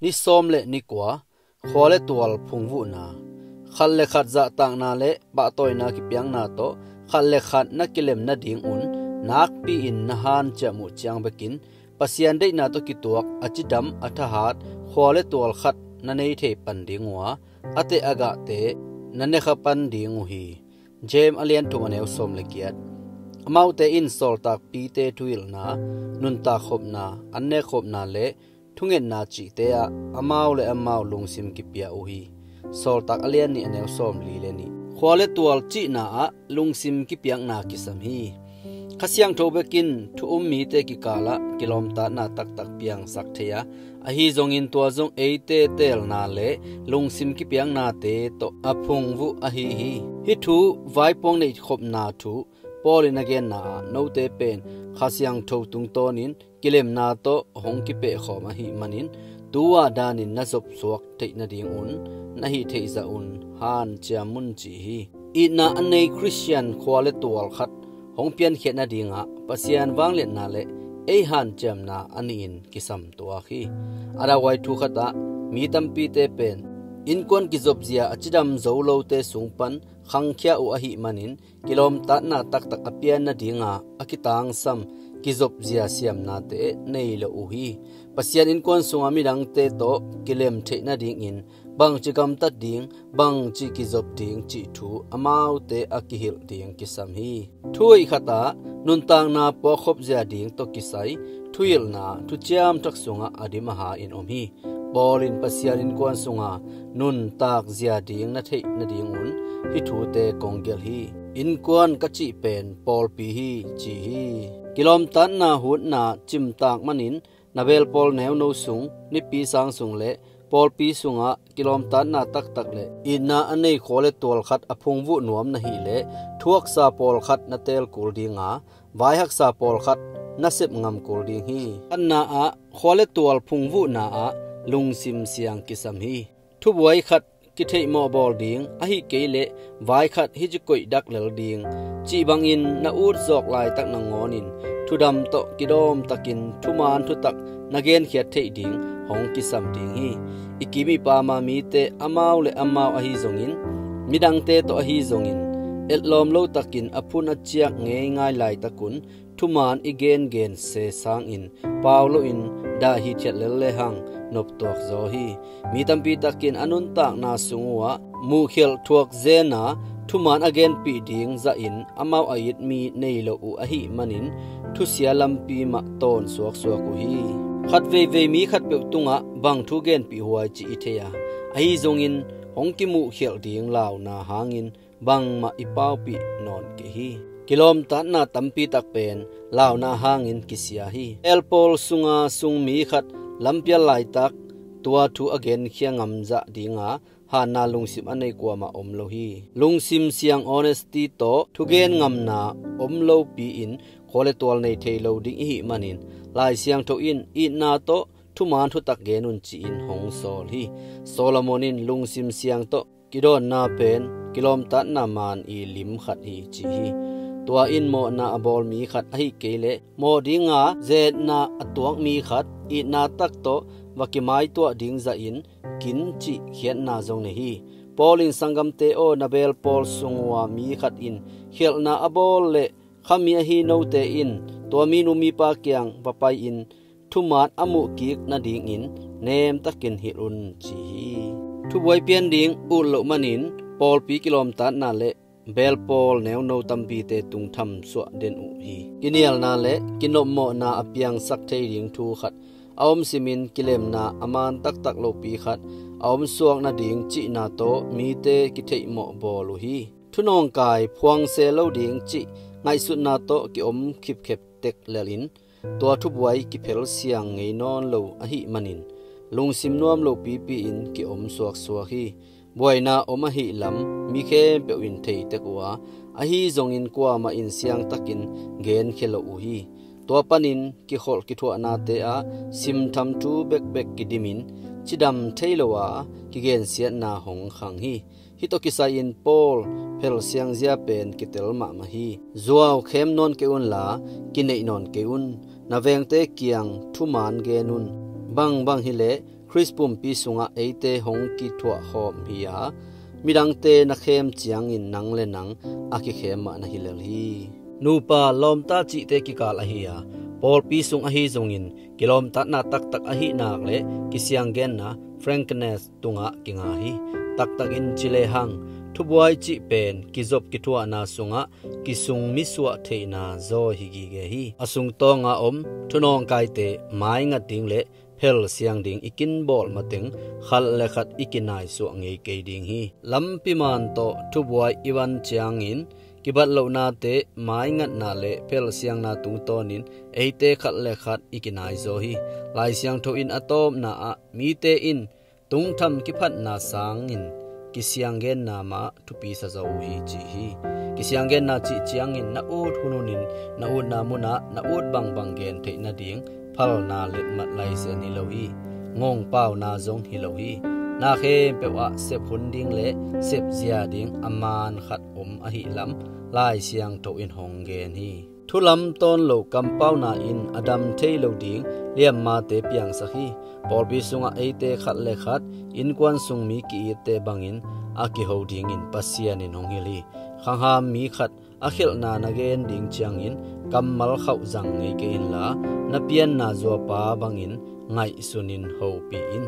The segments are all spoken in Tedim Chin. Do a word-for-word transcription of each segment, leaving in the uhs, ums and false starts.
Ni sawm le ni kua, khua le tual phungvuhna. Khat le khat zahtakna le pahtawina kipiakna tawh khat le khat na kilem nadingun nakpi-in na hanciam uh ciang bekin Pasian deihna tawh kituak a cidam a thahat khua le tual khat na nei thei pan ding uh a, a teh a gahte na ne kha pan ding uh hi. James a lian thum a neu sawm le giat. Amaute in sawltakpite thuhilhna, nuntak khopna, annek khopna le thungetna cihte ah amau le amau lungsim kipia uh hi. Sawltak a lian nih a neu sawm li le nih. Khua le tual cihna ah lungsim kipiakna kisam hi. Kha Siangtho bekin thu um mite kikalah kilawmtatna taktak piangsak thei a, ahi zongin tua zong eite teelna le lungsim kipiaknate tawh a phungvuh ahi hi. Hih thu vaipuang neih khopna thu Paul in a genna ah note pen Kha Siangtho tungtawnin kilemna tawh hong kipehkhawm ahih manin tu-a danin na zopsuak theih nadingun na hih theihzah un hanciam un ci hi. Itna a nei Khristian khua le tual khat hong piankhiat nadingah Pasian vangliatna le ei hanciamna a nihin kisam tuak hi. A dauhuai thu khatah mi tampite pen innkuan kizopzia a cidam zo lote sung pan khangkhia uh ahih manin kilawmtatna taktak a pian nadinga a kitangsam kizopzia siamnate nei lo uh hi. Pasian innkuan sunga midangte tawh kilem theih nadingin bangci gamtat ding, bangci kizop ding cih thu amaute a kihilh ding kisam hi. Thu hoih khatah nuntakna puakkhopzia ding tawh kisai thuhilhna thuciam thak sungah a dim a ha in om hi. Paul in Pasian innkuan sunga nuntak zia ding na theih nadingun hih thute kong gelh hi. Innkuan ka cih pen pawlpi hi ci hi. Kilawmtatna hutna cimtak manin na beel pawl neuno sung, nipi sang sung le pawlpi sungah kilawmtatna taktak le itna a nei khua le tual khat a phungvuh nuam na hih leh thuaksa pawlkhat na teel kul dinga, vaihaksa pawlkhat na sep ngam kul ding hi. Khatna ah khua le tual phungvuhna ah lungsim siang kisam hi. Thubuai khat kitheihmawh bawl ding ahih kei leh vai khat hici koih dak lel ding cih bangin na ut zawk laitak nangawnin thudam tawh kidawmtakin thuman thutak na genkhiat theih ding hong kisam ding hi. I kim i pama mite amau le amau ahi zongin midangte tawh ahi zongin etlawm lotakin a phun a ciak ngeingai laitakun thuman i gengen se sangin pau loin dah hithiat lel lehang noptuak zaw hi. Mi tampi takin a nuntakna sung uhah muhkhialh thuak zena thuman a genpih ding zahin amau a it mi nei lo uh ahih manin thusia lampi mah tawn suaksuak uh hi. Khat veivei mi khatpeuh tungah bang thu genpih huai cih i thei a, ahi zongin hong kimuhkhialh ding launa hangin bangmah i paupih nawn kei hi. Kilawmtatna tampi tak pen launa hangin kisia hi. Elpawl sunga sung mi khat lampial laitak tua thu a genkhia ngamzah dinga hanna lungsim a nei kuamah om lo hi. Lungsim siang honesty tawh thugen ngamna om lopi-in khua le tual nei thei lo ding ihih manin Lai Siangtho in itna tawh thuman thutak gen un ci-in hong sawl hi. Solomon in lungsim siang tawh kidawnna pen kilawmtatna man i lim khat hi ci hi. Tua in mawhna a bawl mi khat ahih kei leh mawh dinga zetna a tuak mi khat itna tak tawh va kimaituah ding zahin kin cih khiatna zong nei hi. Paul in sanggamte aw, na beel pawl sung ua mi khat in khialhna a bawl leh khami ahi note in tua mi nu mipa kiang va pai-in thuman a muhkik nadingin nemtakin hilh un ci hi. Thubuai pian ding ut loh manin pawlpi kilawmtatna le beel pawl neuno tampite tungtham suah den uh hi. Kinialna le kinopmawhna a piangsak thei ding thu khat a om simin kilemna a man taktak lopi khat a om suak nading cihna tawh mite kitheihmawh bawl uh hi. Thunawngkai phuang se lo ding cih ngaihsutna tawh ki-om khipkhep tek lelin tua thubuai kiphel siang ngei nawn lo ahih manin lungsim nuam lo pipi-in ki-om suaksuak hi. Buaina om ahih lam mi khempeuh in thei tek uh a, ahi zongin kuamah in siangtakin genkhia lo uh hi. Tua panin kikholh kithuahnate ah simtham thu bekbek kidimin cidam thei lo a kigensiatna hong khang hi. Hih tawh kisai-in Paul phelsiangzia pen kitel mahmah hi. Zuau khem nawn kei unla kineih nawn kei un. Na vengte kiang thuman gen un. Bangbang hileh Khrist pumpi sungah eite hong kithuahkhawm hi a, midangte na khem ciangin nang le nang a kikhem mah na hi lel hi. Nupa lawmta cihte kikal ahi a, pawlpi sung ahi zongin kilawmtatna taktak ahih nak le kisianggenna, frankness, tungah kinga hi. Taktakin ci lehang, thubuai cih pen kizop kithuahna sungah kisung misuah theihna zawi hi gige hi. A sungtawnga om thunawngkaite maingat ding le phelsiang ding i kinbawl mateng khat le khat i kinaisuah ngei kei ding hi. Lampi man tawh thubuai i van ciangin kibat lohnate maingatna le phelsiangna tungtawnin eite khat le khat i kinaizaw hi. Lai Siangtho in a tawpna ah mite in tungtham kiphatna sangin kisianggenna mah thupi sa zo uh hi ci hi. Kisianggenna cih ciangin na ut hunhunin na utna munah na ut bangbang gen theih nading phalna letmat laisian hi lo hi. Ngongpauna zong hi lo hi. Na khempeuh ah sep hun ding le sep zia ding a man khat om ahi lam Lai Siangtho in hong gen hi. Thu lam tawn lo kampauna in a dam thei lo ding liammate piangsak hi. Pawlpi sungah eite khat le khat innkuan sung mi ki-itte bangin a kiho dingin Pasian in hong hilh hi. Khangham mi khat a khelhna na gen ding ciangin kammal khauh zang ngei kei inla, na pianna zuapa bangin ngaihsunin hopih in.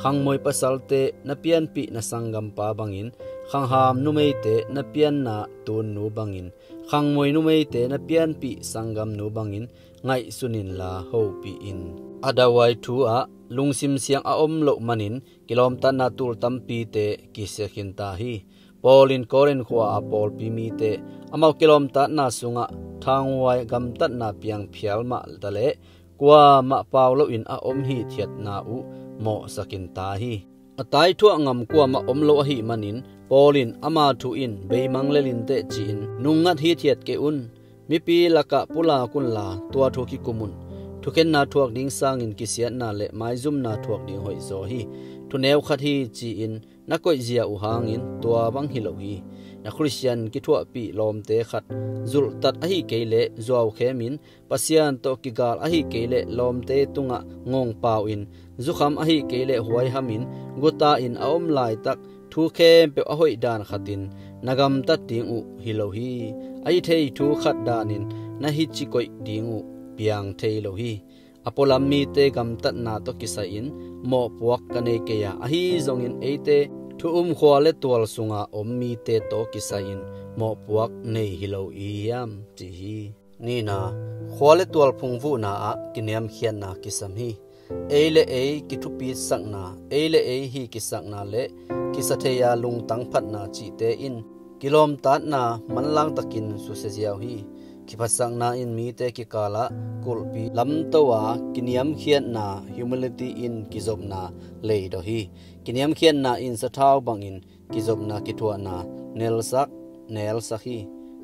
Khangmoi pasalte na pianpih na sanggampa bangin, khangham numeite na pianna tunnu bangin, khangmoi numeite na pianpih sanggamnu bangin ngaihsun inla hopih in. A dauai thu ah lungsim siang a om loh manin kilawmtatna tul tampite kisia khin ta hi. Paul in Korin khua a pawlpi mite amau kilawmtatna sungah thanghuai gamtatna piangphial mah taleh kuamah pau loin a om hithiatna uh mawhsakin ta hi. A taithuah ngam kuamah om lo ahih manin Paul in ama thu in beimang lelin teh ci-in nungngat hithiat kei un. Mipi lakah pulak unla tua thu kikum un. Thukhenna thuak ding sangin kisiatna le maizumna thuak ding hoihzaw hi. Thuneu khat hi ci-in na koihzia uh hangin tua bang hi lo hi. Na Khristian kithuahpih lawmte khat zulhtat ahi kei leh zuaukhemin Pasian tawh kigal ahi kei leh lawmte tungah ngongpau in, zukham ahi kei leh huaihamin guta in a om laitak thu khempeuh a hoih dan khatin na gamtat ding uh hi lo hi. Ahi thei thu khat danin na hici koih ding uh piang thei lo hi. A pualam mite gamtatna tawh kisai-in mawhpuak ka nei kei a, ahi zongin eite thu um khua le tual sunga om mite tawh kisai-in mawhpuak nei hi lo i hiam ci hi. Nina, khua le tual phungvuhna ah kiniamkhiatna kisam hi. Ei le ei kithupitsakna, ei le ei hi kisakna le kisa thei-a lungtang phatna cihte in kilawmtatna manlang takin susia ziau hi. Kiphatsakna in mite kikalah kulhpi lamto a, kiniamkhiatna, humility, in kizopna leidawh hi. Kiniamkhiatna in sathau bangin kizopna kithuahna nelsak nelsak hi.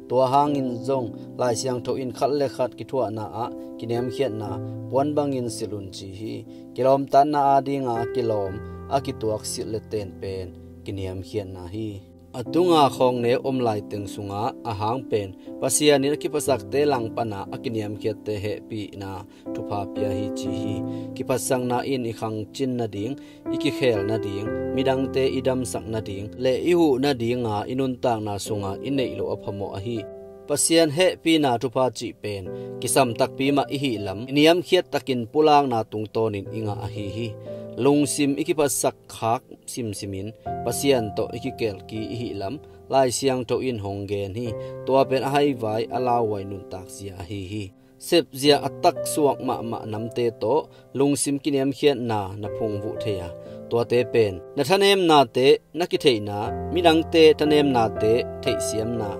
Tua hangin zong Lai Siangtho in khat le khat kithuahna ah kiniamkhiatna puan bangin silh un ci hi. Kilawmtatna adinga kilawm a kituak silh le ten pen kiniamkhiatna hi. A tunga khawng neu om laiteng sungah a hang pen Pasian in a kiphasakte langpana a kiniamkhiatte hehpihna thupha pia hi ci hi. Kiphatsakna in i khangcin nading, i kikhel nading, midangte i damsak nading le i huh nadinga i nuntakna sunga i neih loh a phamawh ahi. Pasian hehpihna thupha cih pen kisam takpi mah i hih lam i niamkhiat takin pulakna tungtawnin i ngah ahi hi. Lungsim i kiphatsak khak simsimin Pasian tawh i kikelki i hih lam Lai Siangtho in hong gen hi. Tua pen a haivai a lauhuai nuntakzia ahi hi. Sepzia a taksuak mahmah namte tawh lungsim kiniamkhiatna na phungvuh thei a, tuate pen na thanemnate na kitheihna, midangte thanemnate theihsiamna,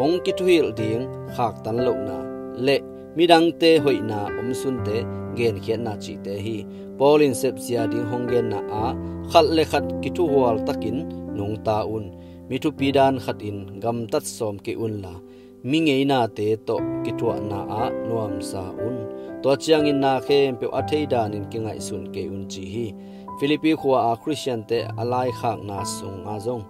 hong kithuhilh ding khaktan lohna le midangte hoihna omsunte genkhiatna cihte hi. Paul in sepzia ding hong genna ah khat le khat kithuhual takin nungta un. Mi thupi dan khatin gamtat sawm kei unla, mi ngeinate tawh kithuahna ah nuamsa un. Tua ciangin na khempeuh a thei danin kingaihsun kei un ci hi. Filippi khua a Khristiante a laikhakna sunga zong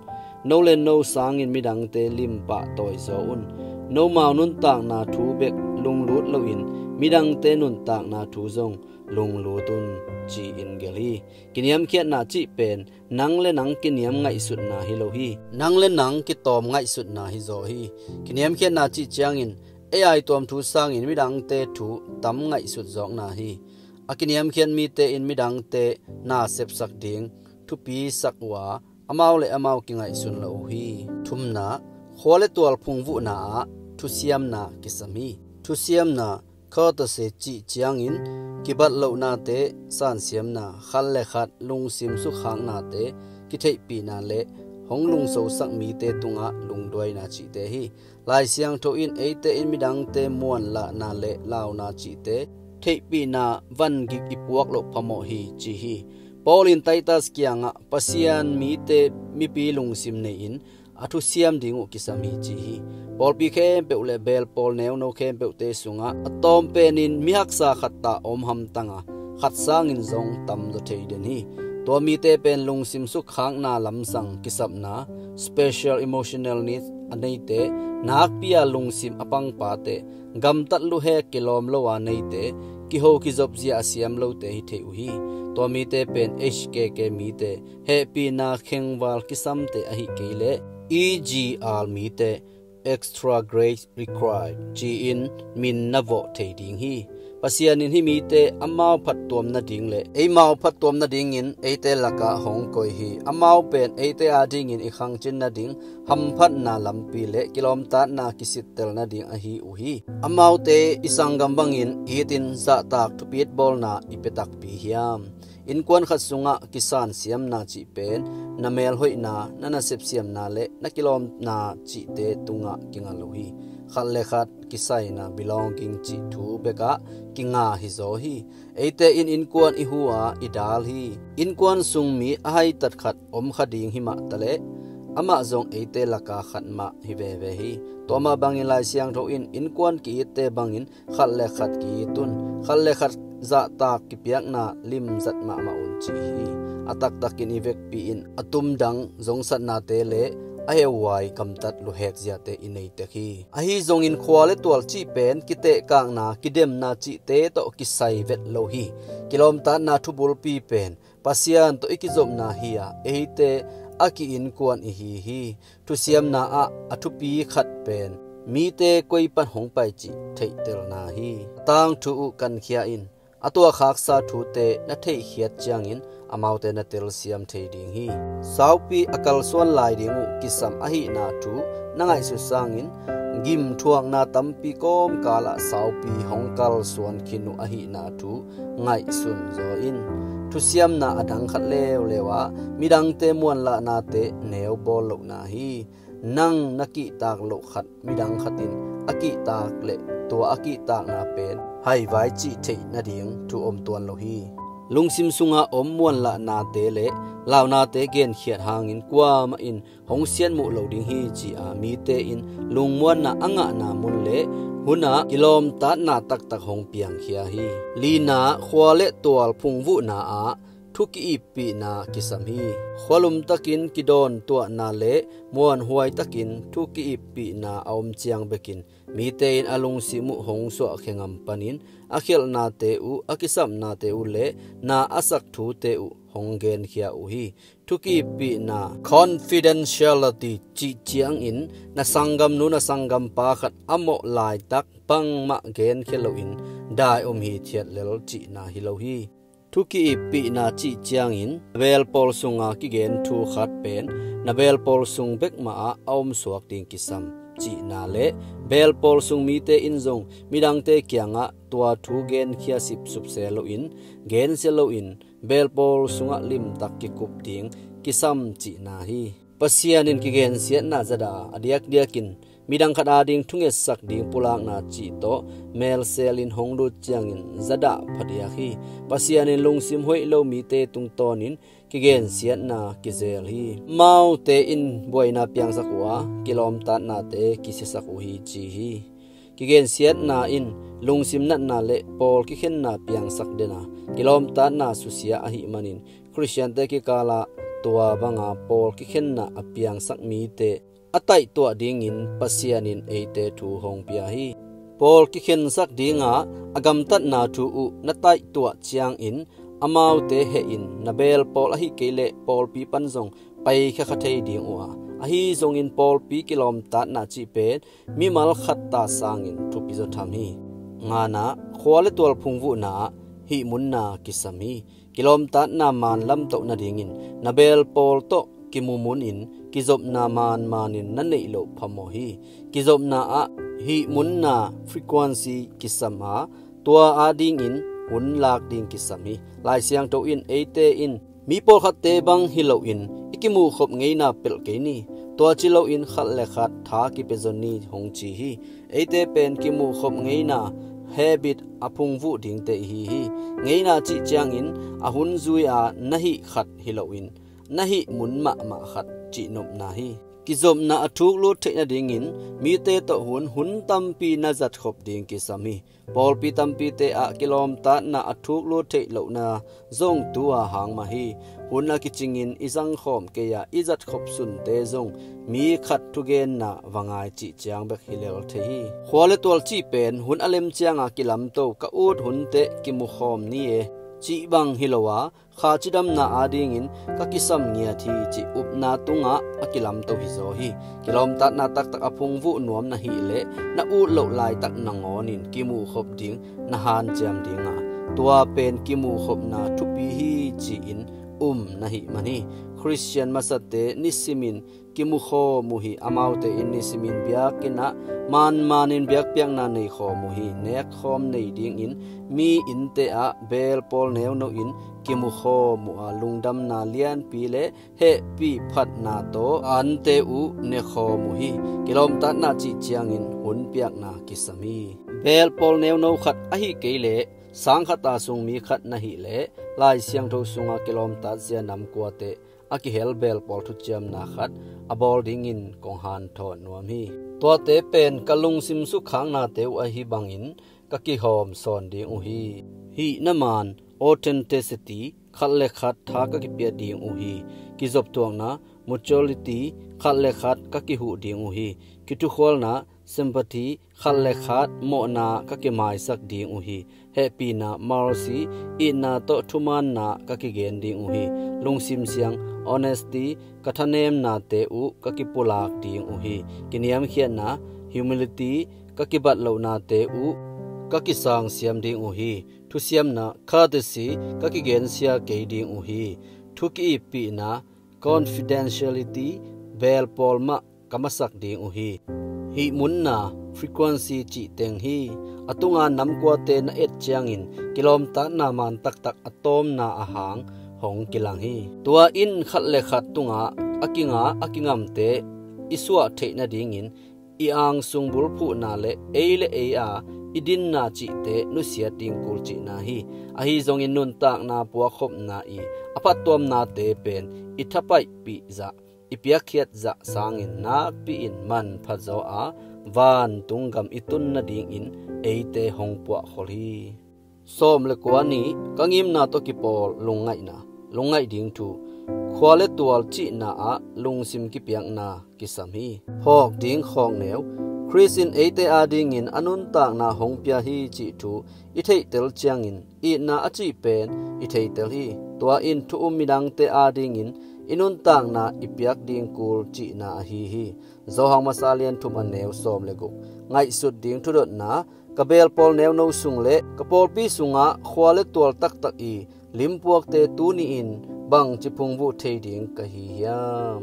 no le no sangin midangte limpah tawizaw un. Nomau nuntakna thu bek lunglut loin midangte nuntakna thu zong lunglut un, ci-in gelh hi. Kiniamkhiatna cih pen nang le nang kiniam ngaihsutna hi lo hi. Nang le nang kitawm ngaihsutna hi zaw hi. Kiniamkhiatna cih ciangin ei aituam thu sangin midangte thu tam ngaihsut zawkna hi. A kiniamkhiat mite in midangte na sepsak ding thupi sak uh a, amau le amau kingaihsun lo uh hi. Thumna, khua le tual phungvuhna ah thusiamna kisam hi. Thusiamna, courtesy cih ciangin kibat lohnate sansiamna, khat le khat lungsim sukhaknate kitheihpihna le hong lungsosak mite tungah lungduaina cihte hi. Lai Siangtho in eite in midangte muanlahna le launa cihte theihpihna vangik i puak loh phamawh hi, ci hi. Paul in Titus kiangah Pasian mite mipi lungsim nei-in a thusiam ding uh kisam hi, ci hi. Pawlpi khempeuh le beel pawl neuno khempeuhte sungah a tawmpenin mihaksa khat ta om hamtang a, khat sangin zong tamzaw thei den hi. Tua mite pen lungsim sukhakna lamsang kisapna, special emotional needs a neite, nakpi-a lungsim a pangpate, gamtat luhek kilawm lo a neite, kiho kizopzia a siam lote hi thei uh hi. Tua mite pen H K K mite, hehpihna khengval kisamte ahi kei leh E G R mite, extra grace required, ci-in min na vawh thei ding hi. Pasian in hih mite amau phattuam nading le eimau phattuam nadingin eite lakah hong koi hi. Amau pen eite adingin i khangcin nading hamphatna lampi le kilawmtatna kisittel nading ahi uh hi. Amaute i sanggam bangin itin zahtak thupitbawlna i pia takpi hiam? Innkuan khat sungah kisansiamna cih pen na melhoihna, na nasepsiamna le na kilawmna cihte tungah kinga lo hi. Khat le khat kisaina, belonging cih thu bekah kinga hi zaw hi. Eite in innkuan i hu a i dal hi. Innkuan sung mi a haitat khat om kha ding hi mah taleh amah zong eite laka khat mah hi veve hi. Tua mah bangin Lai Siangtho in innkuan ki-itte bangin khat le khat ki-it un, khat le khat zahtak kipiakna limzat mahmah un ci hi. A taktakin i vekpi in a tumdang zongsatnate le a heuhuai gamtat luhek ziate i nei tek hi. Ahi zongin khua le tual cih pen kitehkakna, kidemna cihte tawh kisai vet lo hi. Kilawmtatna thubulpi pen Pasian tawh i kizopna hi a, eite a ki-innkuan i hi hi. Thusiamna ah a thupi khat pen mite koi pan hong pai cih theihtelna hi. Tangthu uh kankhia in, a tuakhaksa thute na theihkhiat ciangin amaute na telsiam thei ding hi. Saupi a kalsuan lai ding uh kisam ahihna thu na ngaihsut sangin, gimthuakna tampi kawmkalah saupi hong kalsuan khin uh ahihna thu ngaihsun zaw in. Thusiamna a dang khat leuleu ah midangte muanlahnate neu bawl lohna hi. Nang na kihtak loh khat midang khatin a kihtak le tua a kihtakna pen haivai cih theih nading thu om tuan lo hi. Lungsim sunga om muanlahnate le launate genkhiat hangin kuamah in hong siatmuh lo ding hi, ci-a mite in lungmuanna a ngahna mun le hunah kilawmtatna taktak hong piangkhia hi. Lina, khua le tual phungvuhna ah thu ki-ippihna kisam hi. Khualum takin kidawntuahna le muanhuai takin thu ki-ippihna a om ciang bekin mite in a lungsim uh hong suahkhia ngam panin a khialhnate uh, a kisapnate uh le na a sak thute uh hong genkhia uh hi. Thu ki-ippihna, confidentiality, cih ciangin na sanggamnu na sanggampa khat a mawh laitak bangmah genkhia loin dai om hithiat lel cihna hi lo hi. Thu ki-ippihna cih ciangin na belpawl sunga kigen thu khat pen na belpawl sung bek mah ah a omsuak ding kisam cihna le belpawl sung mite in zong midangte kiangah tua thu genkhia sipsup se loin, gensia loin, belpawl sungah limtak kikup ding kisam cihna hi. Pasian in kigensiatna zadah a, a diakdiakin midang khat ading thungetsak ding pulakna cih tawh melselin hong lut ciangin zadah phadiak hi. Pasian in lungsim hoih lo mite tungtawnin kigensiatna kizel hi. Amaute in buaina piangsak uh a, kilawmtatnate kisiasak uh hi, ci hi. Kigensiatna in lungsim natna le pawl kikhenna piangsak den a, kilawmtatna susia ahih manin Khristiante kikalah tua banga pawl kikhenna a piangsak mite a taihtuah dingin Pasian in eite thu hong pia hi. Pawl kikhensak dinga a gamtatna thu uh na taihtuah ciangin amaute hehin na beel pawl ahi kei leh pawlpi pan zong paikhia kha thei ding uh a, ahi zongin pawlpi kilawmtatna cih pen mimal khat ta sangin thupi zaw tham hi. Ngana, khua le tual phungvuhna ah hihmunna kisam hi. Kilawmtatna maan lamtoh nadingin na beel pawl tawh kimumun in kizopna maanmaan in na neih loh phamawh hi. Kizopna ah hihmunna frequency kisam a, tua adingin hun lak ding kisam hi. Lai Siangtho in eite in mi pawlkhatte bang hi loin i kimuhkhop ngeina pelh kei ni. Tua ci loin khat le khat tha kipia zaw ni hong ci hi. Eite pen kimuhkhop ngeina, habit, a phungvuh dingte ihi hi. Ngeina cih ciangin a hun zui-a na hih khat hi loin na hih mun mahmah khat cihnopna hi. Kizopna a thuk lut theih nadingin mite tawh hun, hun tampi na zatkhop ding kisam hi. Pawlpi tampite ah kilawmtatna a thuk lut theih lohna zong tu-a hang mah hi. Hun a kicingin i zangkhawm kei-a i zatkhop sunte zong mi khat thugenna va ngai cih ciang bek hi lel thei hi. Khua le tual cih pen hun a lem cianga kilamto, ka ut hun teh kimukhawm ni e cih bang hi lo a, kha cidamna adingin ka kisam ngiat hi cih upna tungah a kilamto hizaw hi. Kilawmtatna taktak a phungvuh nuam na hih leh na ut loh laitak nangawnin kimuhkhop ding na hanciam dinga, tua pen kimuhkhopna thupi hi ci-in um na hih man hi. Khristian masate nisimin kimukhawm uh hi. Amaute in nisimin biakinn ah maanmaan in biakpiakna neikhawm uh hi. Nekkhawm nei dingin mi innte ah beel pawl neuno in kimukhawm uh a, lungdamna lianpi le hehpih phatna tawh ante uh nekhawm uh hi. Kilawmtatna cih ciangin hun piakna kisam hi. Beel pawl neuno khat ahi kei leh sang khat a sung mi khat na hih leh Lai Siangtho sunga kilawmtatzia nam kuate a kihel beel pawl thuciamna khat a bawl dingin kong hanthawn nuam hi. Tuate pen ka lungsim sukkhaknate uh ahi bangin ka kihawm sawn ding uh hi. Hihna maan, authenticity, khat le khat tha ka kipia ding uh hi. Kizoptuakna, mutuality, khat le khat ka kihuh ding uh hi. Kithukhualna, sympathy, khat le khat mawhna ka kimaisak ding uh hi. Hehpihna, mercy, itna tawh thumaanna ka kigen ding uh hi. Lungsim siang, honesty, ka thanemnate uh ka kipulak ding uh hi. Kiniamkhiatna, humility, ka kibatlohnate uh ka kisangsiam ding uh hi. Thusiamna, courtesy, ka kigensia kei ding uh hi. Thu ki-ippihna, confidentiality, beel pawl mah ka masak ding uh hi. Hihmunna, frequency cih teng hi. A tunga nam kuate na et ciangin kilawmtatna maan taktak a tawmna a hang hong kilang hi. Tua in khat le khat tungah a kinga a kingamte i suah theih nadingin i angsung bulphuhna le ei le ei a i dinna cihte nusiat ding kul cihna hi. Ahi zongin nuntakna puakkhopna i a phattuamnate pen i thapaihpih zah, i piakkhiat zah sangin nakpi-in manpha zaw a vantung gam i tun nadingin eite hong puahkhol hi. Sawm le kua ni, ka ngimna tawh kipawl lungngaihna, lungngaih ding thu. Khua le tual cihna ah lungsim kipiakna kisam hi. Phawk ding khawkneu, Khrist in eite adingin a nuntakna hong pia hi cih thu i theihtel ciangin itna a cih pen i theitel hi. Tua in thu um midangte adingin i nuntakna i piak ding kul cihna ahi hi. Johan masa lian thum a neu sawm le guk. Ngaihsut ding thudotna, ka beel pawl neuno sung le ka pawlpi sungah khua le tual taktak i limpuakte tuni-in bangci phungvuh thei ding ka hi hiam?